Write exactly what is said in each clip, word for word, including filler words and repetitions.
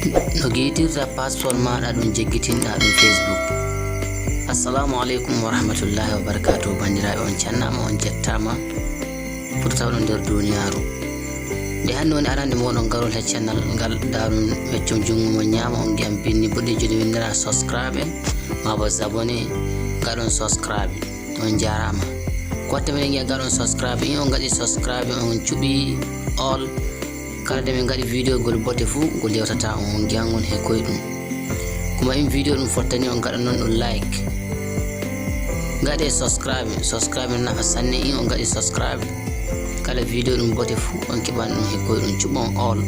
No giitirta password maaɗa ɗum jeggitinɗa ɗum Facebook. Assalamu aleykum wa rahmatullahi wa barakatuh. Banndiraaɓe, on cannaama, on jettaama. Pour tawɗo nder duniyaaru. Nde hannde woni arande mooɗon garol he channel ngal, daaron weccon junngo mon ñaamo, on ngi'an binndi boɗeejo ɗo winndira subscribe, maa bo abonné, ngaɗon subscribe. On jaaraama. Ko watta minen ngi'a ngaɗon subscribe, in on ngaɗi subscribe, on cuɓi all. Kala nde min ngaɗi video ngol bote fuu, ngol yewtata on, on ngi'a ngol he koyɗum. Kuma in video ɗum fottani on, ngaɗa non ɗum like. Ngaɗe subscribe, subscribe no nafa sanne, in on ngaɗi subscribe. Kala video ɗum bote fuu, on keɓan ɗum he koyɗum, cuɓon all.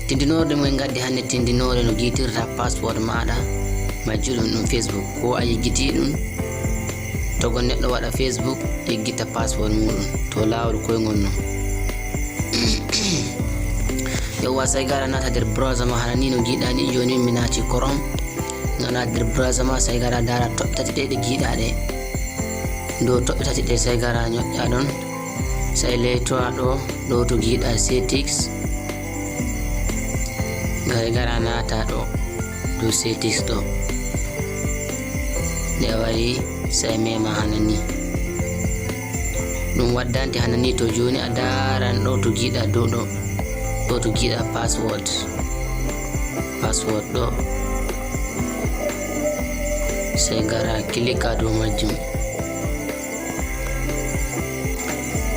Tindinoore ɗum en ngaddi hannde, tindinoore no giitirta password maaɗa, majjuɗum ɗum Facebook. Ko a yejjiti ɗum, to gon neɗɗo waɗa Facebook, yeggita password muɗum. To laawol koyngol non. Yewwa, sai gara naata nder browser ma hana ni no giɗa ni. Joni mi naati Chrome. Nga naati nder browser ma, sai gara dara toɓɓe tati ɗe, ɗe giɗa ɗe. Dow toɓɓe tati ɗe, sai gara ñoƴƴa ɗon. Sai leytowa ɗo, ɗo to giɗa settings. Sai gara naata ɗo, dow settings ɗo. Nde a wari, sai mema hana ni. Ɗum waddante hana ni, to joni a daran ɗo to giɗa dow ɗo. Ɗo to giɗa password. Password ɗo. Sai gara kilika dow majjum.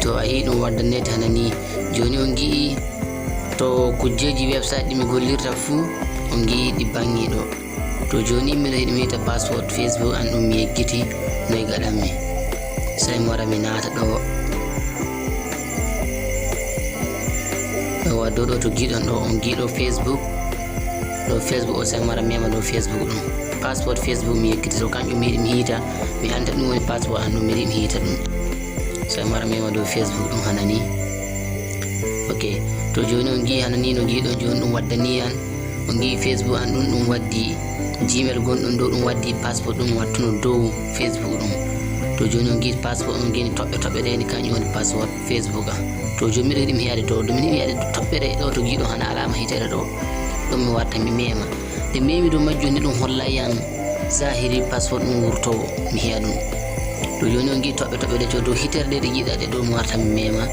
To a yi ɗum waddanete hana ni. Joni on gi'i to kujjeji website ɗi mi gollirta fuu, on gi'i ɗi bangi ɗo. To joni miɗo yiɗi mi yiita password Facebook an ɗum mi yeggiti, noy gaɗanmi? Sai mi wara mi naata ɗo. Yewwa, dow ɗo to giɗon ɗo, on giɗo Facebook. Ɗo Facebook o, sai mi wara mema dow Facebook ɗum. Password Facebook mi yeggiti, to kanjum mi yiɗi mi hiita, mi anda ɗum woni password an ɗum mi yiɗi mi hiita ɗum. Sai mi wara mema dow Facebook ɗum hana ni. Ok, to joni on gi'i hana ni no giɗon joni ɗum waddani an. On gi'i Facebook an ɗum, ɗum waddi Gmail gonɗum ɗo, ɗum waddi password ɗum wattuno dow Facebook ɗum. To joni on gi'i password on geni toɓɓe toɓɓe ɗe ni kanjum woni password Facebook an. To joni miɗo yiɗi mi yi'ade to, ɗum mi yiɗi mi yi'ade toɓɓere ɗo to giɗo hana alama hitere ɗo. Ɗum mi warta mi mema. Nde memi dow majjum ni ɗum hollay an zahiri password ɗum wurtowo mi hi'a ɗum. To joni on gi'i toɓɓe toɓɓe ɗe to dow hitere ɗe ɗe giɗa ɗe ɗo mi warta mi mema.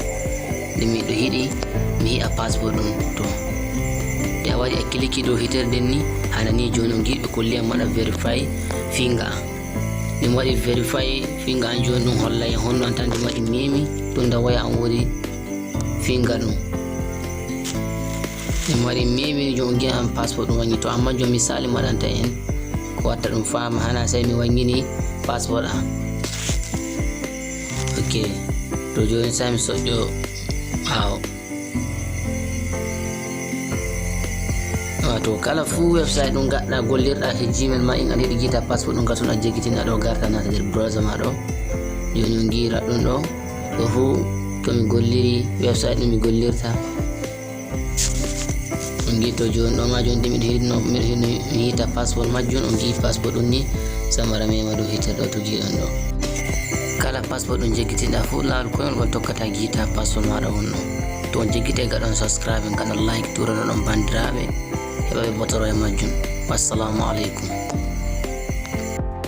Nde miɗo yiɗi mi hi'a password ɗum to. Nde a wari a kiliki dow hitere ɗen ni, hana ni joni on gi'i ɓe kolli an maɗa verify finger. Nde mi waɗi verify finger an joni ɗum hollay an honno an tan nde mi waɗi memi ɗum nda waya an woni finger ɗum. Nde mi waɗi memi joni on gi'a an password ɗum wañi to, amma joni misali mi waɗanta en ko watta ɗum faama hana sai mi wañini password an. Ok, to joni sai mi soƴƴo ɓawo. Wato kala fuu website ɗum gaɗɗa gollirɗa he Gmail ma in aɗa yiɗi giita password ɗum gatun a jeggitina ɗo garta naata nder browser ma ɗo. Joni on gi'ira ɗum ɗo. Ɗo fuu to mi golliri website ɗum mi gollirta. On gi'i to joni ɗo ma joni de miɗo hiɗno, miɗo hiɗno mi hiita password majjum. On gi'i password ɗum ni sai mi wara mema dow hitere ɗo to gi'on ɗo. Kala password ɗum jeggitinɗa fuu laawol koyngol ngol tokkata giita password maɗa wonno. To on jeggite gaɗon subscribe, gaɗon like, turonoɗon bandiraaɓe heɓa ɓe botoro e majjum. Wassalamu aleykum.